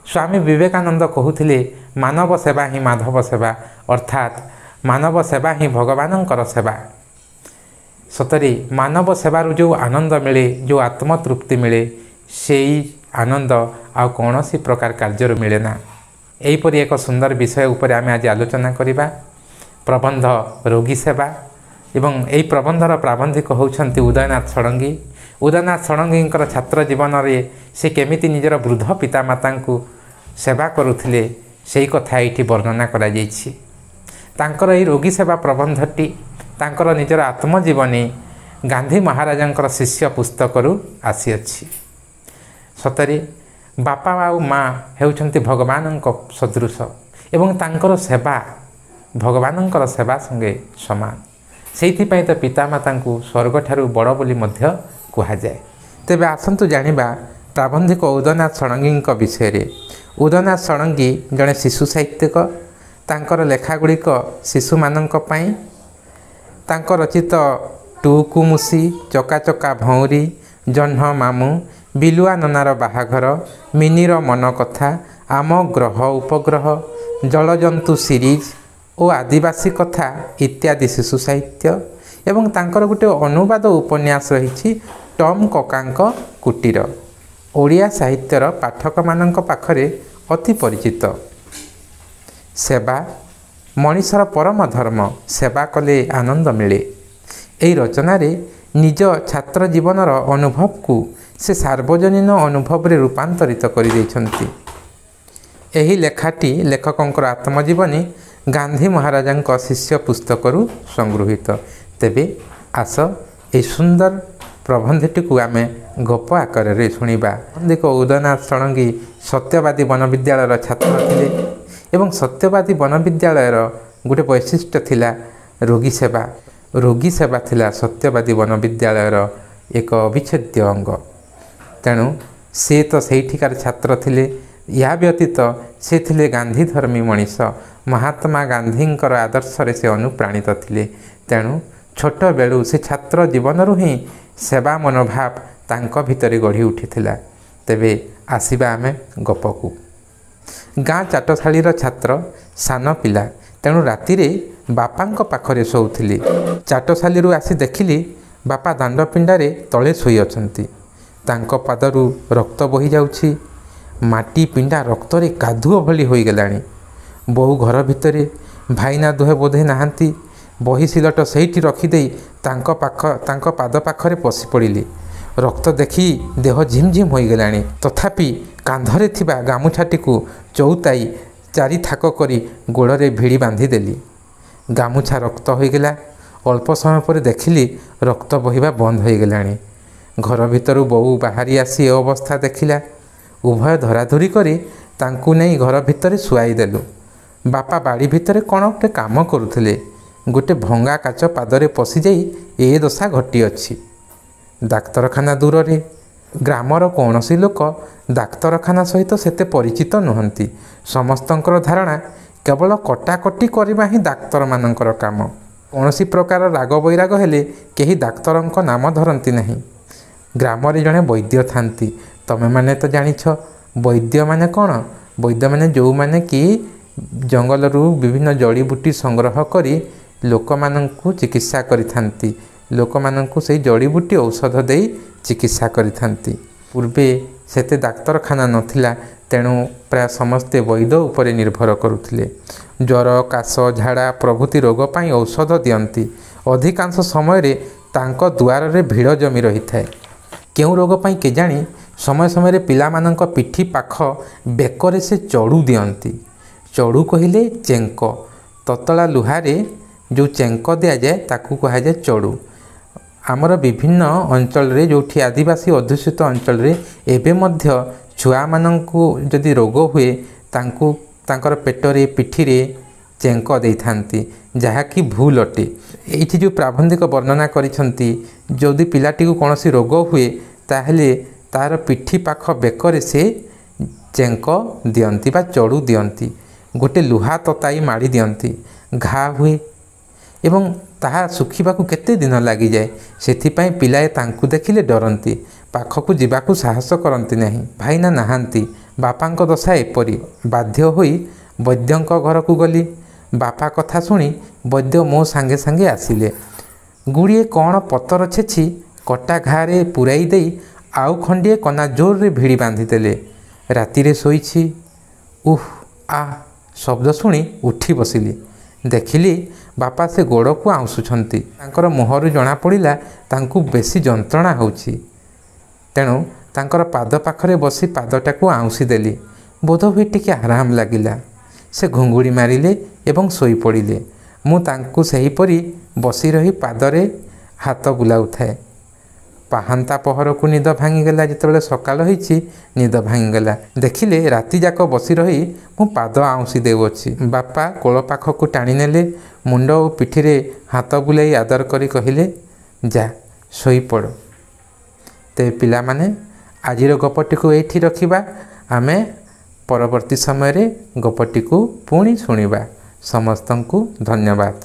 ସ୍ୱାମୀ ବିବେକାନନ୍ଦ କହୁଥିଲେ, ମାନବ ସେବା ହିଁ ମାଧବ ସେବା, ଅର୍ଥାତ୍ ମାନବ ସେବା ହିଁ ଭଗବାନଙ୍କର ସେବା। ସତରେ ମାନବ ସେବାରୁ ଯେଉଁ ଆନନ୍ଦ ମିଳେ, ଯେଉଁ ଆତ୍ମତୃପ୍ତି ମିଳେ, ସେଇ ଆନନ୍ଦ ଆଉ କୌଣସି ପ୍ରକାର କାର୍ଯ୍ୟରୁ ମିଳେ ନା। ଏହିପରି ଏକ ସୁନ୍ଦର ବିଷୟ ଉପରେ ଆମେ ଆଜି ଆଲୋଚନା କରିବା, ପ୍ରବନ୍ଧ ରୋଗୀ ସେବା। ଏବଂ ଏହି ପ୍ରବନ୍ଧର ପ୍ରାବନ୍ଧିକ ହେଉଛନ୍ତି ଉଦୟନାଥ ଷଡ଼ଙ୍ଗୀ। ଉଦୟନାଥ ଷଡ଼ଙ୍ଗୀଙ୍କର ଛାତ୍ର ଜୀବନରେ ସେ କେମିତି ନିଜର ବୃଦ୍ଧ ପିତାମାତାଙ୍କୁ ସେବା କରୁଥିଲେ, ସେଇ କଥା ଏଇଠି ବର୍ଣ୍ଣନା କରାଯାଇଛି। ତାଙ୍କର ଏହି ରୋଗୀ ସେବା ପ୍ରବନ୍ଧଟି ତାଙ୍କର ନିଜର ଆତ୍ମଜୀବନୀ ଗାନ୍ଧୀ ମହାରାଜଙ୍କର ଶିଷ୍ୟ ପୁସ୍ତକରୁ ଆସିଅଛି। ସତରେ ବାପା ଆଉ ମା ହେଉଛନ୍ତି ଭଗବାନଙ୍କ ସଦୃଶ ଏବଂ ତାଙ୍କର ସେବା ଭଗବାନଙ୍କର ସେବା ସଙ୍ଗେ ସମାନ। ସେଇଥିପାଇଁ ତ ପିତାମାତାଙ୍କୁ ସ୍ୱର୍ଗଠାରୁ ବଡ଼ ବୋଲି ମଧ୍ୟ କୁହାଯାଏ। ତେବେ ଆସନ୍ତୁ ଜାଣିବା ପ୍ରାବନ୍ଧିକ ଉଦୟନାଥ ଷଡ଼ଙ୍ଗୀଙ୍କ ବିଷୟରେ। ଉଦୟନାଥ ଷଡ଼ଙ୍ଗୀ ଜଣେ ଶିଶୁ ସାହିତ୍ୟିକ। ତାଙ୍କର ଲେଖାଗୁଡ଼ିକ ଶିଶୁମାନଙ୍କ ପାଇଁ। ତାଙ୍କ ରଚିତ ଟୁକୁ ମୁସି, ଚକା ଚକା ଭଉଁରୀ, ଜହ୍ନ ମାମୁଁ, ବିଲୁଆ ନନାର ବାହାଘର, ମିନିର ମନ କଥା, ଆମ ଗ୍ରହ ଉପଗ୍ରହ, ଜଳଜନ୍ତୁ ସିରିଜ୍ ଓ ଆଦିବାସୀ କଥା ଇତ୍ୟାଦି ଶିଶୁ ସାହିତ୍ୟ, ଏବଂ ତାଙ୍କର ଗୋଟେ ଅନୁବାଦ ଉପନ୍ୟାସ ରହିଛି ଟମ୍ କକାଙ୍କ କୁଟୀର, ଓଡ଼ିଆ ସାହିତ୍ୟର ପାଠକମାନଙ୍କ ପାଖରେ ଅତି ପରିଚିତ। ସେବା ମଣିଷର ପରମ ଧର୍ମ, ସେବା କଲେ ଆନନ୍ଦ ମିଳେ। ଏହି ରଚନାରେ ନିଜ ଛାତ୍ର ଜୀବନର ଅନୁଭବକୁ ସେ ସାର୍ବଜନୀନ ଅନୁଭବରେ ରୂପାନ୍ତରିତ କରିଦେଇଛନ୍ତି। ଏହି ଲେଖାଟି ଲେଖକଙ୍କର ଆତ୍ମଜୀବନୀ ଗାନ୍ଧୀ ମହାରାଜାଙ୍କ ଶିଷ୍ୟ ପୁସ୍ତକରୁ ସଂଗୃହୀତ। ତେବେ ଆସ ଏହି ସୁନ୍ଦର ପ୍ରବନ୍ଧଟିକୁ ଆମେ ଗପ ଆକାରରେ ଶୁଣିବା। ପ୍ରାବନ୍ଧିକ ଉଦୟନାଥ ଷଡ଼ଙ୍ଗୀ ସତ୍ୟବାଦୀ ବନବିଦ୍ୟାଳୟର ଛାତ୍ର ଥିଲେ ଏବଂ ସତ୍ୟବାଦୀ ବନବିଦ୍ୟାଳୟର ଗୋଟେ ବୈଶିଷ୍ଟ୍ୟ ଥିଲା ରୋଗୀ ସେବା। ରୋଗୀ ସେବା ଥିଲା ସତ୍ୟବାଦୀ ବନବିଦ୍ୟାଳୟର ଏକ ଅବିଚ୍ଛେଦ୍ୟ ଅଙ୍ଗ। ତେଣୁ ସେ ତ ସେଇଠିକାର ଛାତ୍ର ଥିଲେ। ଏହା ବ୍ୟତୀତ ସେ ଥିଲେ ଗାନ୍ଧୀ ଧର୍ମୀ ମଣିଷ। ମହାତ୍ମା ଗାନ୍ଧୀଙ୍କର ଆଦର୍ଶରେ ସେ ଅନୁପ୍ରାଣିତ ଥିଲେ। ତେଣୁ ଛୋଟବେଳୁ ସେ ଛାତ୍ର ଜୀବନରୁ ହିଁ ସେବା ମନୋଭାବ ତାଙ୍କ ଭିତରେ ଗଢ଼ି ଉଠିଥିଲା। ତେବେ ଆସିବା ଆମେ ଗପକୁ। ଗାଁ ଚାଟଶାଳୀର ଛାତ୍ର, ସାନ ପିଲା, ତେଣୁ ରାତିରେ ବାପାଙ୍କ ପାଖରେ ଶୋଉଥିଲି। ଚାଟଶାଳୀରୁ ଆସି ଦେଖିଲି ବାପା ଦାଣ୍ଡ ପିଣ୍ଡାରେ ତଳେ ଶୋଇଅଛନ୍ତି। ତାଙ୍କ ପାଦରୁ ରକ୍ତ ବୋହିଯାଉଛି। ମାଟି ପିଣ୍ଡା ରକ୍ତରେ କାଦୁଅ ଭଳି ହୋଇଗଲାଣି। ବୋଉ ଘର ଭିତରେ, ଭାଇନା ଦୁହେଁ ବୋଧେ ନାହାନ୍ତି। ବହି ସିଲଟ ସେଇଠି ରଖିଦେଇ ତାଙ୍କ ପାଦ ପାଖରେ ବସି ପଡ଼ିଲି। ରକ୍ତ ଦେଖି ଦେହ ଝିମଝିମ ହୋଇଗଲାଣି। ତଥାପି କାନ୍ଧରେ ଥିବା ଗାମୁଛାଟିକୁ ଚଉତାଇ ଚାରି ଥାକ କରି ଗୋଡ଼ରେ ଭିଡ଼ି ବାନ୍ଧିଦେଲି। ଗାମୁଛା ରକ୍ତ ହୋଇଗଲା। ଅଳ୍ପ ସମୟ ପରେ ଦେଖିଲି ରକ୍ତ ବହିବା ବନ୍ଦ ହୋଇଗଲାଣି। ଘର ଭିତରୁ ବୋଉ ବାହାରି ଆସି ଏ ଅବସ୍ଥା ଦେଖିଲା। ଉଭୟ ଧରାଧରି କରି ତାଙ୍କୁ ନେଇ ଘର ଭିତରେ ଶୁଆଇ ଦେଲୁ। ବାପା ବାଡ଼ି ଭିତରେ କ'ଣ ଗୋଟେ କାମ କରୁଥିଲେ। ଗୋଟେ ଭଙ୍ଗା କାଚ ପାଦରେ ପଶିଯାଇ ଏ ଦଶା ଘଟିଅଛି। ଡାକ୍ତରଖାନା ଦୂରରେ। ଗ୍ରାମର କୌଣସି ଲୋକ ଡାକ୍ତରଖାନା ସହିତ ସେତେ ପରିଚିତ ନୁହନ୍ତି। ସମସ୍ତଙ୍କର ଧାରଣା କେବଳ କଟାକଟି କରିବା ହିଁ ଡାକ୍ତରମାନଙ୍କର କାମ। କୌଣସି ପ୍ରକାର ରାଗ ବୈରାଗ ହେଲେ କେହି ଡାକ୍ତରଙ୍କ ନାମ ଧରନ୍ତି ନାହିଁ। ଗ୍ରାମରେ ଜଣେ ବୈଦ୍ୟ ଥାନ୍ତି। ତମେମାନେ ତ ଜାଣିଛ ବୈଦ୍ୟମାନେ କ'ଣ? ବୈଦ୍ୟମାନେ ଯେଉଁମାନେ କି ଜଙ୍ଗଲରୁ ବିଭିନ୍ନ ଜଡ଼ିବୁଟି ସଂଗ୍ରହ କରି ଲୋକମାନଙ୍କୁ ଚିକିତ୍ସା କରିଥାନ୍ତି। ଲୋକମାନଙ୍କୁ ସେଇ ଜଡ଼ିବୁଟି ଔଷଧ ଦେଇ ଚିକିତ୍ସା କରିଥାନ୍ତି। ପୂର୍ବେ ସେତେ ଡାକ୍ତରଖାନା ନଥିଲା, ତେଣୁ ପ୍ରାୟ ସମସ୍ତେ ବୈଦ୍ୟ ଉପରେ ନିର୍ଭର କରୁଥିଲେ। ଜ୍ୱର, କାଶ, ଝାଡ଼ା ପ୍ରଭୃତି ରୋଗ ପାଇଁ ଔଷଧ ଦିଅନ୍ତି। ଅଧିକାଂଶ ସମୟରେ ତାଙ୍କ ଦୁଆରରେ ଭିଡ଼ ଜମି ରହିଥାଏ। କେଉଁ ରୋଗ ପାଇଁ କେଜାଣି ସମୟ ସମୟରେ ପିଲାମାନଙ୍କ ପିଠି ପାଖ ବେକରେ ସେ ଚଡ଼ୁ ଦିଅନ୍ତି। ଚଡ଼ୁ କହିଲେ ଚେଙ୍କ। ତତଳା ଲୁହାରେ ଯେଉଁ ଚେଙ୍କ ଦିଆଯାଏ ତାକୁ କୁହାଯାଏ ଚଡ଼ୁ। ଆମର ବିଭିନ୍ନ ଅଞ୍ଚଳରେ, ଯେଉଁଠି ଆଦିବାସୀ ଅଧ୍ୟୁଷିତ ଅଞ୍ଚଳରେ, ଏବେ ମଧ୍ୟ ଛୁଆମାନଙ୍କୁ ଯଦି ରୋଗ ହୁଏ ତାଙ୍କୁ ତାଙ୍କର ପେଟରେ ପିଠିରେ ଚେଙ୍କ ଦେଇଥାନ୍ତି, ଯାହାକି ଭୁଲ ଅଟେ। ଏଇଠି ଯେଉଁ ପ୍ରାବନ୍ଧିକ ବର୍ଣ୍ଣନା କରିଛନ୍ତି, ଯଦି ପିଲାଟିକୁ କୌଣସି ରୋଗ ହୁଏ ତାହେଲେ ତା'ର ପିଠି ପାଖ ବେକରେ ସେ ଚେଙ୍କ ଦିଅନ୍ତି ବା ଚଡ଼ୁ ଦିଅନ୍ତି। ଗୋଟେ ଲୁହା ତତାଇ ମାଡ଼ି ଦିଅନ୍ତି। ଘା ହୁଏ ଏବଂ ତାହା ଶୁଖିବାକୁ କେତେ ଦିନ ଲାଗିଯାଏ। ସେଥିପାଇଁ ପିଲାଏ ତାଙ୍କୁ ଦେଖିଲେ ଡରନ୍ତି, ପାଖକୁ ଯିବାକୁ ସାହସ କରନ୍ତି ନାହିଁ। ଭାଇନା ନାହାନ୍ତି। ବାପାଙ୍କ ଦଶା ଏପରି। ବାଧ୍ୟ ହୋଇ ବୈଦ୍ୟଙ୍କ ଘରକୁ ଗଲି। ବାପା କଥା ଶୁଣି ବୈଦ୍ୟ ମୋ ସାଙ୍ଗେ ସାଙ୍ଗେ ଆସିଲେ। ଗୁଡ଼ିଏ କ'ଣ ପତର ଛେଚି କଟା ଘା'ରେ ପୂରାଇ ଦେଇ ଆଉ ଖଣ୍ଡିଏ କନା ଜୋରରେ ଭିଡ଼ି ବାନ୍ଧିଦେଲେ। ରାତିରେ ଶୋଇଛି, ଉଃ ଆଃ ଶବ୍ଦ ଶୁଣି ଉଠି ବସିଲି। ଦେଖିଲି ବାପା ସେ ଗୋଡ଼କୁ ଆଉଁସୁଛନ୍ତି। ତାଙ୍କର ମୁହଁରୁ ଜଣାପଡ଼ିଲା ତାଙ୍କୁ ବେଶୀ ଯନ୍ତ୍ରଣା ହେଉଛି। ତେଣୁ ତାଙ୍କର ପାଦ ପାଖରେ ବସି ପାଦଟାକୁ ଆଉଁସି ଦେଲି। ବୋଧହୁଏ ଟିକେ ଆରାମ ଲାଗିଲା। ସେ ଘୁଙ୍ଗୁଡ଼ି ମାରିଲେ ଏବଂ ଶୋଇପଡ଼ିଲେ। ମୁଁ ତାଙ୍କୁ ସେହିପରି ବସି ରହି ପାଦରେ ହାତ ବୁଲାଉଥାଏ। ପାହାନ୍ତା ପହରକୁ ନିଦ ଭାଙ୍ଗିଗଲା। ଯେତେବେଳେ ସକାଳ ହେଇଛି, ନିଦ ଭାଙ୍ଗିଗଲା। ଦେଖିଲେ ରାତିଯାକ ବସି ରହି ମୁଁ ପାଦ ଆଉଁସି ଦେଉଅଛି। ବାପା କୋଳ ପାଖକୁ ଟାଣିନେଲେ। ମୁଣ୍ଡ ଓ ପିଠିରେ ହାତ ବୁଲାଇ ଆଦର କରି କହିଲେ, ଯା ଶୋଇପଡ଼। ତେବେ ପିଲାମାନେ, ଆଜିର ଗପଟିକୁ ଏଇଠି ରଖିବା। ଆମେ ପରବର୍ତ୍ତୀ ସମୟରେ ଗପଟିକୁ ପୁଣି ଶୁଣିବା। ସମସ୍ତଙ୍କୁ ଧନ୍ୟବାଦ।